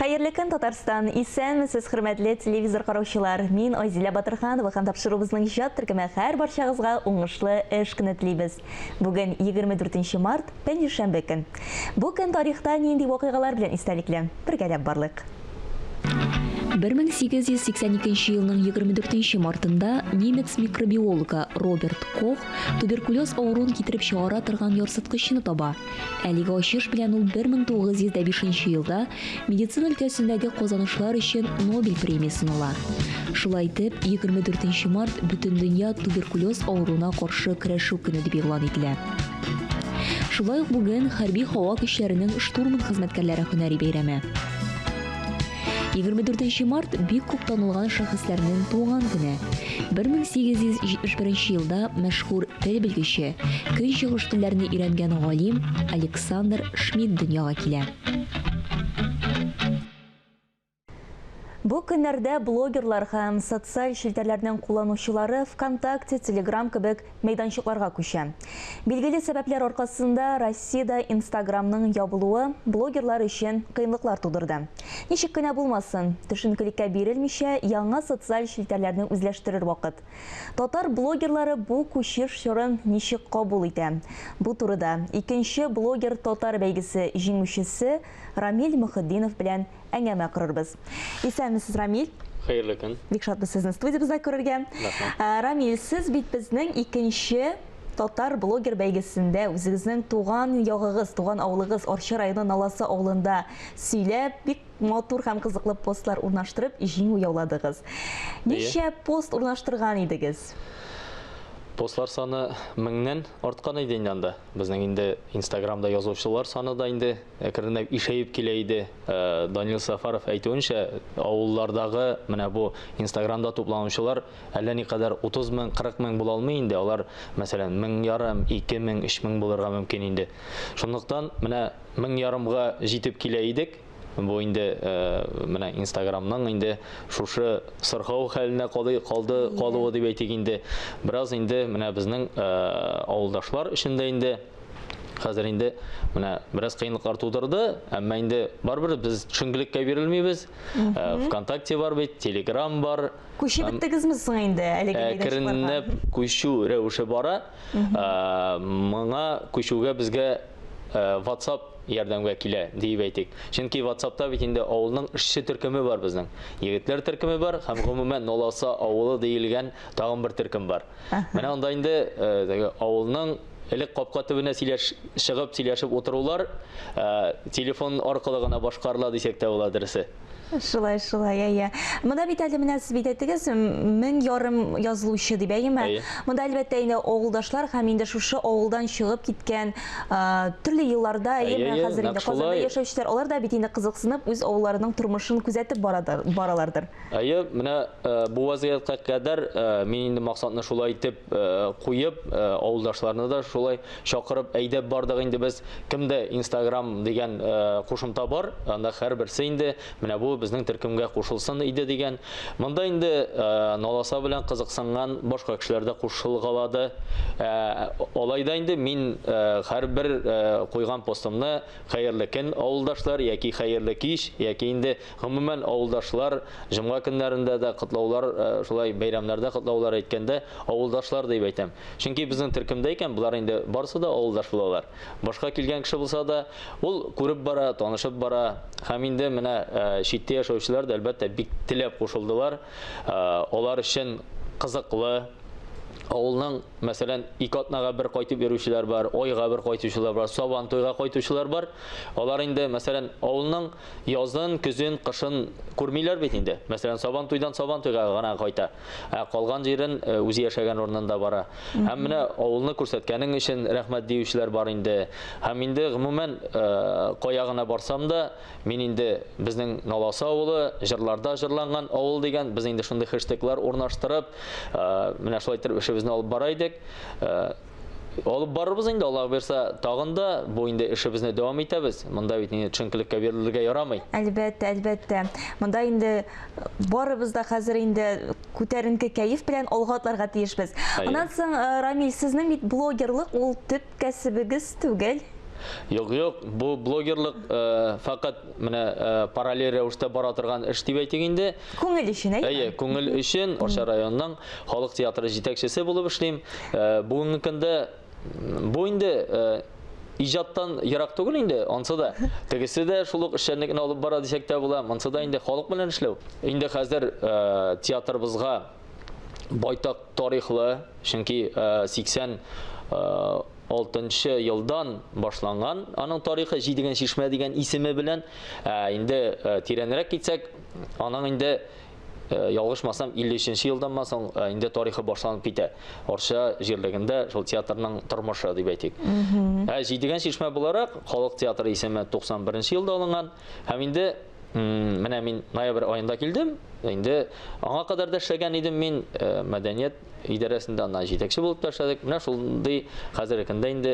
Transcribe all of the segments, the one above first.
Хәерле көн, Татарстан! Исәнмесез, хөрмәтле телевизор караучылар! Мин Айзилә Батырханова һәм тапшыруыбызның иҗат төркеме һәр барчагызга уңышлы эш көне телибез. Бүген 24 март, пәнҗешәмбе көн. Бу көн тарихта нинди вакыйгалар белән истәлекле? Бергәләп барлыйк. 1882 елның 24 мартында немец микробиологы Роберт Кох туберкулез авыруын китереп чыгара торган ярсыткычны таба. Әлеге ачыш белән ул 1905 елда медицина өлкәсендәге казанышлар өчен Нобель премиясен ала. Шулай итеп, 24 март Бөтендөнья туберкулез авыруына каршы көрәшү көне дип игълан ителә. Шулай ук бүген хәрби һава көчләренең штурман хезмәткәрләре һөнәри бәйрәме. 24 март бик күп танылган шәхесләрнең туган көне. 1871 елда мәшһүр тел белгече, көнчыгыш телләрне өйрәнгән галим Александр Шмидт дөньяга килә. Бу көннәрдә блогерлар һәм социаль челтәрләрнең кулланучылары ВКонтакте, Телеграм кебек мәйданчыкларга күчә. Билгеле сәбәпләр аркасында Россиядә Инстаграмның ябылуы блогерлар өчен кыенлыклар тудырды. Ничек кенә булмасын, төшенкелеккә бирелмичә, яңа социаль челтәрләрне үзләштерер вакыт. Татар блогерлары бу күчеш чорын ничек кабул итә? Бу турыда икенче Блогер татар бәйгесе җиңүчесе Рамил Мөхетдинов белән әңгәмә корырбыз. Исәнмесез, Рамил. Хәерле көн. Бик шатбыз сезне студиябездә күрергә. Рәхмәт. Рамил, сез бит безнең икенче татар блогер бәйгесендә үзегезнең туган ягыгыз, туган авылыгыз Арча районы Наласа авылында сөйләп, бик матур һәм кызыклы постлар урнаштырып, җиңү яуладыгыз. Ничә пост урнаштырган идегез? Постлар саны меңнән арткан иде инде анда. Безнең инде Инстаграмда язучылар саны да инде әкренләп ишәеп килә иде. Данил Сафаров әйтүенчә, авыллардагы менә бу Инстаграмда тупланучылар әллә никадәр 30 мең, 40 мең була алмый инде. Алар, мәсәлән, 1500, 2000, 3000 булырга мөмкин инде. Шунлыктан менә 1500-га җитеп килә идек. Бу инде менә Инстаграмның инде шушы сырхау хәленә калды, калды, калуы дип әйтик инде. Бераз инде менә безнең авылдашлар өчен дә инде хәзер инде менә бераз кыенлыклар тудырды, әмма инде барыбер без төшенкелеккә бирелмибез. ВКонтакте бар бит, Телеграм бар. Күчеп беттегезме соң инде әлеге мәйданчыкларга? Әкренләп күчү рәвеше бара. Моңа күчүгә безгә WhatsApp ярдәмгә килә, диеп әйтик. Чөнки WhatsAppта бит инде авылның эшче төркеме бар безнең. Егетләр төркеме бар һәм гомумән Наласа авылы диелгән тагын бер төркем бар. Менә анда инде теге авылның элек капка төбенә сөйләш, чыгып сөйләшеп утырулар телефон аркылы гына башкарыла дисәк тә була дөресе. Шулай, шулай, әйе. Монда бит әле менә сез бит әйттегез, 1500 язылучы дип, әйеме? Әйе. Монда әлбәттә инде авылдашлар һәм инде шушы авылдан чыгып киткән төрле елларда, әйе, Әйе, менә әйе, хәзер нәкъ инде Казанда шулай. яшәүчеләр, алар да бит инде кызыксынып үз авылларының тормышын күзәтеп барадыр, баралардыр. Әйе, менә бу вазгыятькә кадәр мин инде максатны шулай итеп куеп, авылдашларны да шулай чакырып әйдәп бардык инде без. Кемдә Инстаграм дигән кушымта бар, анда һәрберсе инде менә бу безнең төркемгә кушылсын иде дигән. Монда инде Наласа белән кызыксынган башка кешеләр дә кушылгалады. Алай да инде мин һәрбер куйган постымны хәерле көн, авылдашлар, яки хәерле кич, яки инде гомумән авылдашлар, җомга көннәрендә дә котлаулар, шулай бәйрәмнәрдә котлаулар әйткәндә авылдашлар дип әйтәм. Чөнки безнең төркемдә икән, болар инде барысы да авылдаш булалар. Башка килгән кеше булса да, ул күреп бара, танышып бара. Һәм инде менә читтә яшәүчеләр дә, әлбәттә, бик теләп кушылдылар. Алар өчен кызыклы. Авылның, мәсәлән, ике атнага бер кайтып йөрүчеләр бар, айга бер кайтучылар бар, сабан туйга кайтучылар бар. Алар инде, мәсәлән, авылның язын, көзен, кышын күрмиләр бит инде. Мәсәлән, сабан туйдан сабан туйга гына кайта. Ә калган җирен үзе яшәгән урынында бара. Һәм менә авылны күрсәткәнең өчен рәхмәт диючеләр бар инде. Һәм инде гомумән кая гына барсам да, мин инде безнең Наласа авылы, җырларда җырланган авыл дигән, без инде шундый хэштеглар урнаштырып, менә шулай итеп эшебезне алып бара идек. Алып барырбыз инде, Аллаһ боерса, тагын да бу инде эшебезне дәвам итәбез. Монда бит инде төшенкелеккә бирелергә ярамый. Әлбәттә, әлбәттә. Монда инде барыбыз да хәзер инде күтәренке кәеф белән алга атларга тиешбез. Аннан соң, Рамил, сезнең бит блогерлык ул төп кәсебегез түгел. Юк, юк, бу блогерлык фәкать менә параллель рәвештә бара торган эш дип әйтик инде. Күңел өчен, әйеме? Әйе, күңел өчен. Арча районының халык театры җитәкчесе булып эшлим. Бүгенге көндә бу инде иҗаттан ерак түгел инде, ансы да. Тегесе дә шул ук эшчәнлекне алып бара дисәк тә була, монсы да инде халык белән эшләү. Инде хәзер театрыбызга байтак тарихлы, чөнки 86 елдан башланган аның тарихы Җидегән чишмә дигән исеме белән. Инде тирәнрәк китсәк, аның инде ялгышмасам 53 нче елданмы соң инде тарихы башланып китә. Арча җирлегендә шул театрның тормышы дип әйтик. Ә Җидегән чишмә буларак халык театры исеме 91 нче елда алынган һәм инде менә мин ноябрь аенда килдем. Инде аңа кадәр дә эшләгән идем мин мәдәният идарәсендә, аннан җитәкче булып та эшләдек. Менә шундый хәзерге көндә инде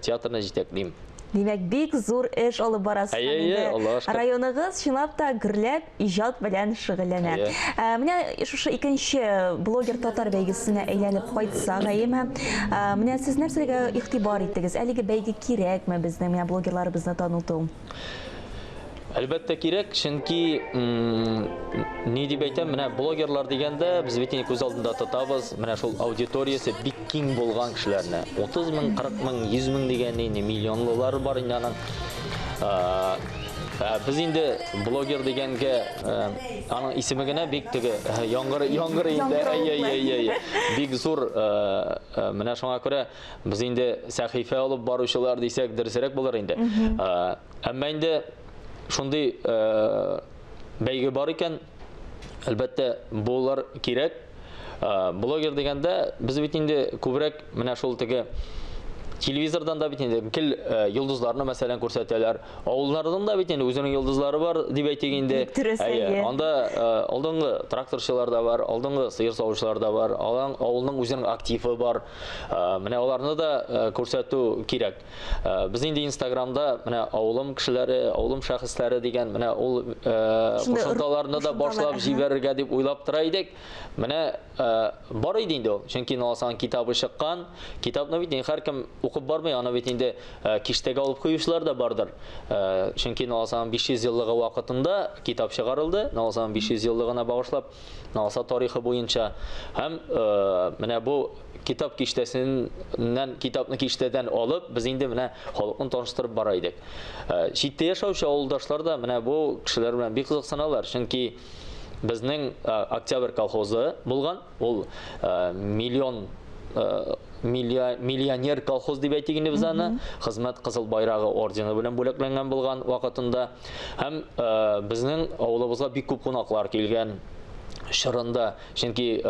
театрны җитәклим. Димәк, бик зур эш алып барасыз. Әйе, әйе, Аллага шөкер. Районыгыз чынлап та гөрләп иҗат белән шөгыльләнә. Әйе. Ә, менә шушы икенче блогер татар бәйгесенә әйләнеп кайтсак, әйеме? Ә, менә сез нәрсәгә игътибар иттегез? Әлеге бәйге кирәкме безнең менә блогерларыбызны таныту? Әлбәттә кирәк, чөнки ни дип әйтәм, менә блогерлар дигәндә без бит инде күз алдында тотабыз, менә шул аудиториясе бик киң булган кешеләрне. 30 мең, 40 мең, 100 мең дигән инде миллионлылар бар инде аның. Ә без инде блогер дигәнгә аның исеме генә бик теге яңгыр яңгыр инде. Әй әй әй әй. Бик зур менә шуңа күрә без инде сәхифә алып баручылар дисәк дөресрәк булыр инде. Әмма инде шундый бәйге бар икән, әлбәттә, булыр кирәк. Блогер дигәндә, без бит инде күбрәк менә шул теге телевизордан да бит инде гел йолдызларны мәсәлән күрсәтәләр. Авылларның да бит инде үзенең йолдызлары бар дип әйтик инде. Бик дөрес, Әйе, әйе. анда алдынгы тракторчылар да бар, алдынгы сыер савучылар да бар, авылның үзенең активы бар. Менә аларны да күрсәтү кирәк. Без инде Инстаграмда менә авылым кешеләре, авылым шәхесләре дигән менә ул кушымталарны да башлап җибәрергә дип уйлап тора идек. Менә бар иде инде ул. Чөнки Наласаның китабы чыккан. Китапны бит инде һәркем укып бармый, аны бит инде киштәгә алып куючылар да бардыр. Чөнки Наласаның 500 еллыгы вакытында китап чыгарылды. Наласаның 500 еллыгына багышлап, Наласа тарихы буенча. Һәм менә бу китап киштәсеннән, китапны киштәдән алып, без инде менә халыкны таныштырып бара идек. Читтә яшәүче авылдашлар да менә бу кешеләр белән бик кызыксыналар, чөнки безнең Октябрь колхозы булган, ул миллион миллионер колхоз дип әйтик инде без аны, Хезмәт Кызыл Байрагы ордены белән бүләкләнгән булган вакытында. Һәм безнең авылыбызга бик күп кунаклар килгән чорында. Чөнки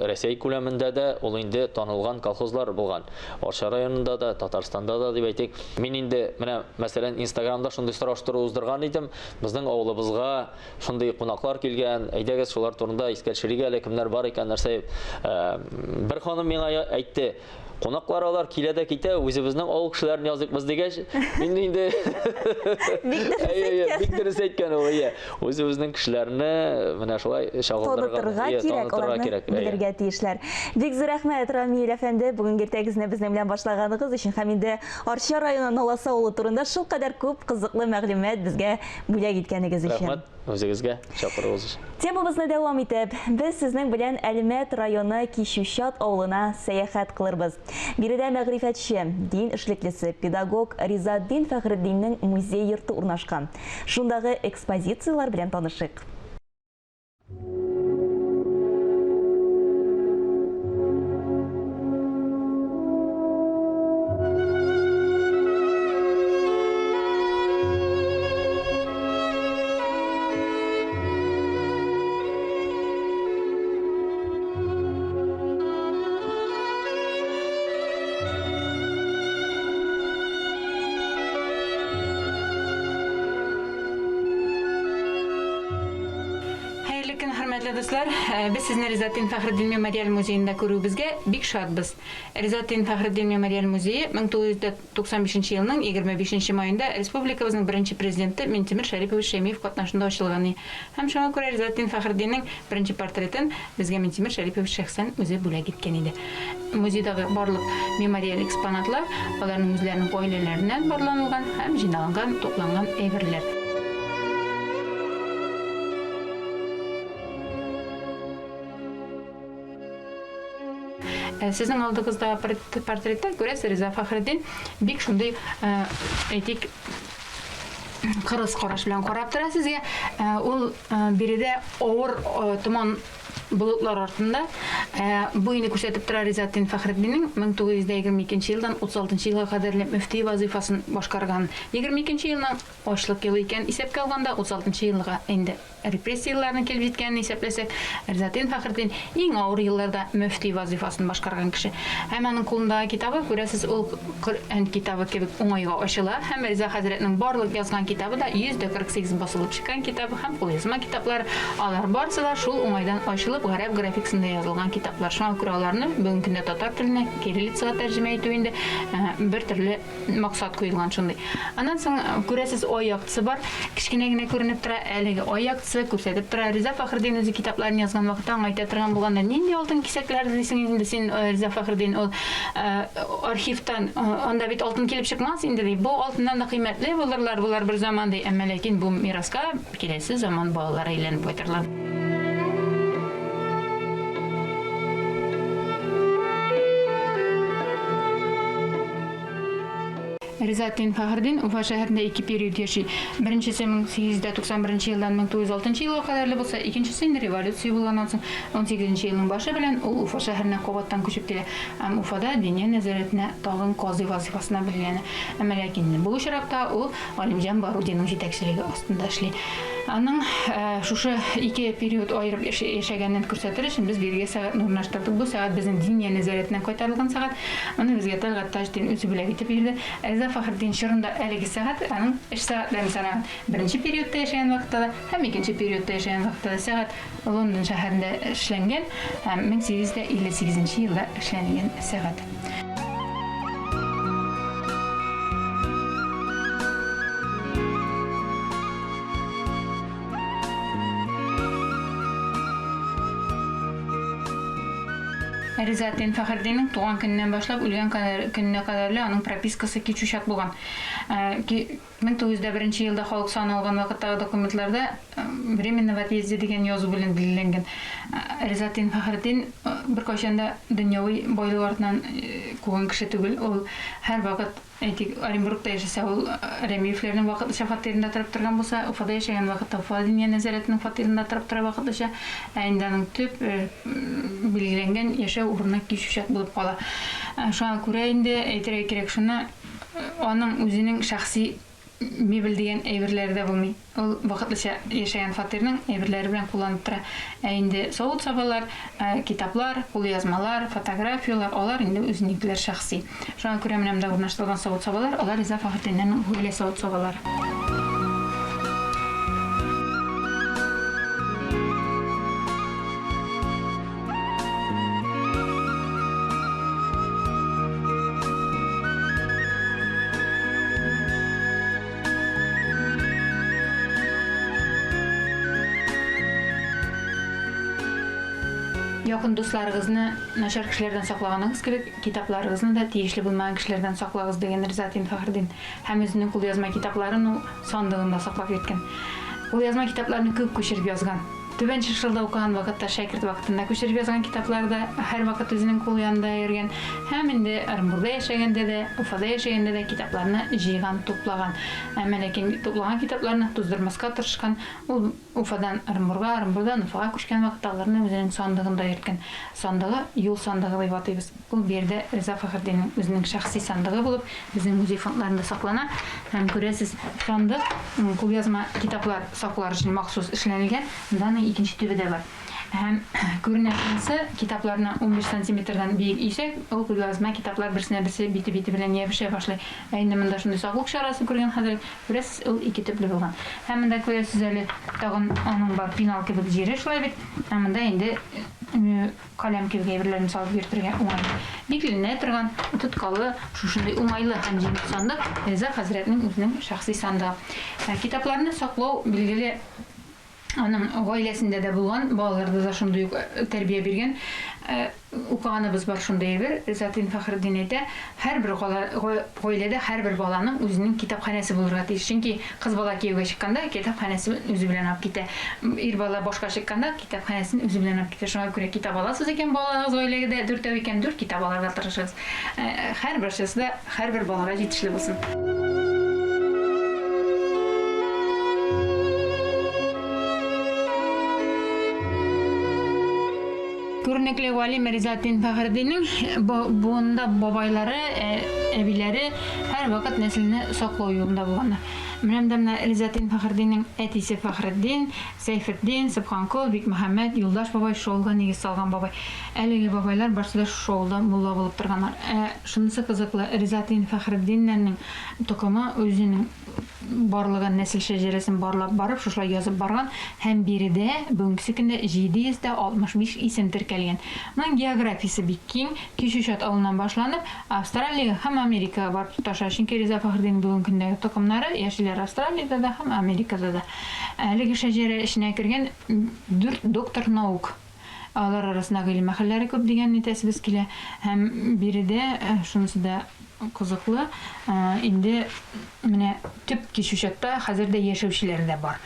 Рәсәй күләмендә дә ул инде танылган колхозлар булган. Арча районында да, Татарстанда да дип әйтик. Мин инде менә, мәсәлән, Инстаграмда шундый сораштыру уздырган идем. Безнең авылыбызга шундый кунаклар килгән, әйдәгез шулар турында искә төшерик әле, кемнәр бар икән, нәрсә дип. Бер ханым миңа әйтте, Кунаклар алар килә дә китә, үзебезнең авыл кешеләрен языйкбыз дигәч, мин инде Бик дөрес әйткән. Бик дөрес әйткән ул, иә. Үзебезнең кешеләрне менә шулай чагылдырырга, Танытырга кирәк, аларны белергә тиешләр. Бик зур рәхмәт, Рамил әфәнде, бүгенге иртәгезне безнең белән башлаганыгыз өчен һәм инде Арча районы Наласа авылы турында шулкадәр күп кызыклы мәгълүмат безгә бүләк иткәнегез өчен. Рәхмәт. Үзегезгә чакыруыгыз өчен. Темабызны дәвам итеп, без сезнең белән Әлмәт районы Кичүчат авылына сәяхәт кылырбыз. Биредә мәгърифәтче, дин эшлеклесе, педагог Ризатдин Фәхретдиннең музей-йорты урнашкан. Шундагы экспозицияләр белән танышыйк. Хәерле көн, хөрмәтле дуслар! Э, без сезне Ризатдин Фәхретдин мемориаль музеенда күрүебезгә бик шатбыз. Ризатдин Фәхретдин мемориаль музее 1995 нче елның 25 нче маенда республикабызның беренче президенты Минтимер Шәрипович Шәймиев катнашында ачылган и. Һәм шуңа күрә Ризатдин Фәхретдиннең беренче портретын безгә Минтимер Шәрипович шәхсән үзе бүләк иткән иде. Музейдагы барлык мемориаль экспонатлар аларның үзләренең гаиләләреннән барланылган һәм җыйналган, тупланган әйберләр. Сезнең алдыгызда портретта күрәсез, Риза Фәхретдин бик шундый, әйтик, кырыс караш белән карап тора сезгә. Ул биредә авыр томан болытлар артында бу инде күрсәтеп тора Ризатдин Фәхретдиннең 1922 елдан 36 елга кадәрле мөфти вазыйфасын башкарган. 22 елның ачлык елы икән исәпкә алганда, 36 елга инде репрессия елларының килеп җиткәнен исәпләсәк, Ризатдин Фәхретдин иң авыр елларда мөфти вазыйфасын башкарган кеше. Һәм аның кулындагы китабы, күрәсез, ул Коръән китабы кебек уңайга ачыла һәм Риза хәзрәтнең барлык язган китабы да 148 басылып чыккан китабы һәм кулъязма китаплары, алар барысы да шул уңайдан ачылып, гарәп графикасында язылган китаплар. Шуңа күрә аларны бүгенге көндә татар теленә, кириллицага тәрҗемә итү инде бер төрле максат куелган шундый. Аннан соң, күрәсез, ай яктысы бар. Кечкенә генә күренеп тора. Әлеге ай яктысы күрсәтеп тора. Риза Фәхретдин үзе китапларын язган вакытта аңа әйтә торган булганнар, нинди алтын кисәкләр эзлисең инде син, Риза Фәхретдин, ул архивтан, анда бит алтын килеп чыкмас инде, ди. Бу алтыннан да кыйммәтле булырлар болар бер заман, ди. Әмма ләкин бу мираска киләсе заман балалары әйләнеп кайтырлар. Ризатдин Фәхретдин Уфа шәһәрендә ике период яши. Беренчесе 1891 елдан 1906 елга кадәрле булса, икенчесе инде революция булганнан соң 18 елның башы белән ул Уфа шәһәренә кабаттан күчеп килә һәм Уфада Диния нәзарәтенә тагын казый вазыйфасына билгеләнә. Әмма ләкин бу очракта ул Галимҗан Барудиның җитәкчелеге астында эшли. Аның шушы ике период аерып яшәгәнен күрсәтер өчен без бирегә сәгатьне урнаштырдык. Бу сәгать безнең Диния нәзарәтеннән кайтарылган сәгать. Моны безгә Тәлгать Таҗетдин үзе бүләк итеп бирде. Риза Фәхретдин чорында әлеге сәгать аның эш сәгатьләрен санаган. Беренче периодта яшәгән вакытта да һәм икенче периодта яшәгән вакытта да сәгать Лондон шәһәрендә эшләнгән һәм 1858 елда эшләнелгән сәгать. Ризатдин Фәхретдиннең туган көненнән башлап үлгән көненә кадәрле аның пропискасы кичүчат булган. 1901 нче елда халык саны алган вакыттагы документларда временно в отъезде дигән язу белән билгеләнгән. Ризатдин Фәхретдин беркайчан да дөньяви байлык артыннан куган кеше түгел. Ул һәрвакыт, әйтик, Оренбургта яшәсә, ул Рәмиевләрнең вакытлыча фатирында торып торган булса, Уфада яшәгән вакытта Уфа Диния нәзарәтенең фатирында торып тора вакытлыча. Ә инде аның төп билгеләнгән яшәү урыны Кичүчат булып кала. Шуңа күрә инде әйтергә кирәк шуны, Аның үзенең шәхси мебель дигән әйберләре дә булмый. Ул вакытлыча яшәгән фатирның әйберләре белән кулланып тора. Ә инде савыт-сабалар, китаплар, кулъязмалар, фотографияләр, алар инде үзенекеләр шәхси. Шуңа күрә менә монда урнаштырылган савыт-сабалар, алар Риза Фәхретдиннәрнең гаилә савыт-сабалары. Якын дусларыгызны начар кешеләрдән саклаганыгыз кебек, китапларыгызны да тиешле булмаган кешеләрдән саклагыз, дигән Ризатдин Фәхретдин. Һәм үзенең кулъязма китапларын ул сандыгында саклап йөрткән. Кулъязма китапларны күп күчереп язган. Түбән Чыршылда укыган вакытта, шәкерт вакытында күчереп язган китаплары да һәрвакыт үзенең кул янында йөргән. Һәм инде Ырынбурда яшәгәндә дә, Уфада яшәгәндә дә китапларны җыйган, туплаган. Әмма ләкин туплаган китапларны туздырмаска тырышкан. Ул Уфадан Ырынбурга, Ырынбурдан Уфага күчкән вакытта аларны үзенең сандыгында йөрткән. Сандыгы юл сандыгы дип атыйбыз. Ул биредә Риза Фәхретдиннең үзенең шәхси сандыгы булып, безнең музей фондларында саклана. Һәм күрәсез, сандык кулъязма китаплар саклар өчен махсус эшләнелгән. Монда аның икенче төбе дә бар. Һәм күренә шунысы, китапларны 15 сантиметрдан биек өйсәк, ул кулъязма китаплар берсенә берсе бите-бите белән ябешә башлый. Ә инде монда шундый саклык чарасы күргән хәзрәт, күрәсез, ул ике төпле булган. Һәм монда күрәсез әле, тагын аның бар пенал кебек җире, шулай бит. Ә монда инде Каләм кебек әйберләрне салып йөртергә уңайлы. Бикләнә торган, тоткалы, шушындый уңайлы һәм җиңел сандык Риза хәзрәтнең үзенең шәхси сандыгы. Ә китапларны саклау, билгеле, аның гаиләсендә дә булган, балаларда да шундый ук тәрбия биргән. Укыганыбыз бар шундый әйбер, Ризатдин Фәхретдин әйтә, һәрбер гаиләдә һәрбер баланың үзенең китапханәсе булырга тиеш. Чөнки кыз бала кияүгә чыкканда, китапханәсен үзе белән алып китә. Ир бала башка чыкканда, китапханәсен үзе белән алып китә. Шуңа күрә китап аласыз икән, балагыз гаиләгездә дүртәү икән, дүрт китап алырга тырышыгыз. Һәрберсесе дә һәрбер балага җитешле булсын. Күренекле галим Ризатдин Фәхретдиннең буынында бабайлары, әбиләре һәрвакыт нәселне саклау юлында булганнар. Менә монда менә Ризатдин Фәхретдиннең әтисе Фәхретдин, Сәйфетдин, Собханкол, Бикмөхәммәт, Юлдаш бабай шул авылга нигез салган бабай. Әлеге бабайлар барсы да шушы авылда мулла булып торганнар. Ә шунысы кызыклы, Ризатдин Фәхретдиннәрнең токымы үзенең барлыгын, нәсел шәҗәрәсен барлап барып, шушылай язып барган һәм биредә бүгенгесе көндә 765 исем теркәлгән. Моның географиясе бик киң, Кичүчат авылыннан башланып, Австралиягә һәм Америкага барып тоташа, чөнки Риза Фәхретдиннең бүгенге көндәге токымнары яшиләр Австралиядә дә һәм Америкада да. Әлеге шәҗәрә эченә кергән дүрт доктор наук. Алар арасында гыйлем әһелләре күп дигәнне әйтәсебез килә. Һәм биредә шунысы да кызыклы, инде менә төп кичүчатта хәзер дә яшәүчеләр дә бар.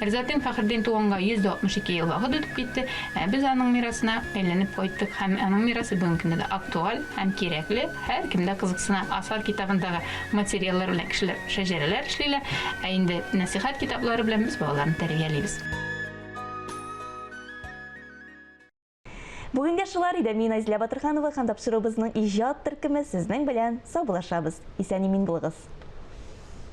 Ризатдин Фәхретдин туганга 162 ел вакыт үтеп китте, ә без аның мирасына әйләнеп кайттык һәм аның мирасы бүгенге көндә дә актуаль һәм кирәкле, һәркем дә кызыксына. Асар китабындагы материаллар белән кешеләр шәҗәрәләр эшлиләр, ә инде нәсыйхәт китаплары белән без балаларны тәрбиялибез. Бүгенгә шулар иде. Мин Айзилә Батырханова һәм тапшыруыбызның иҗат төркеме сезнең белән саубуллашабыз. Исән-имин булыгыз.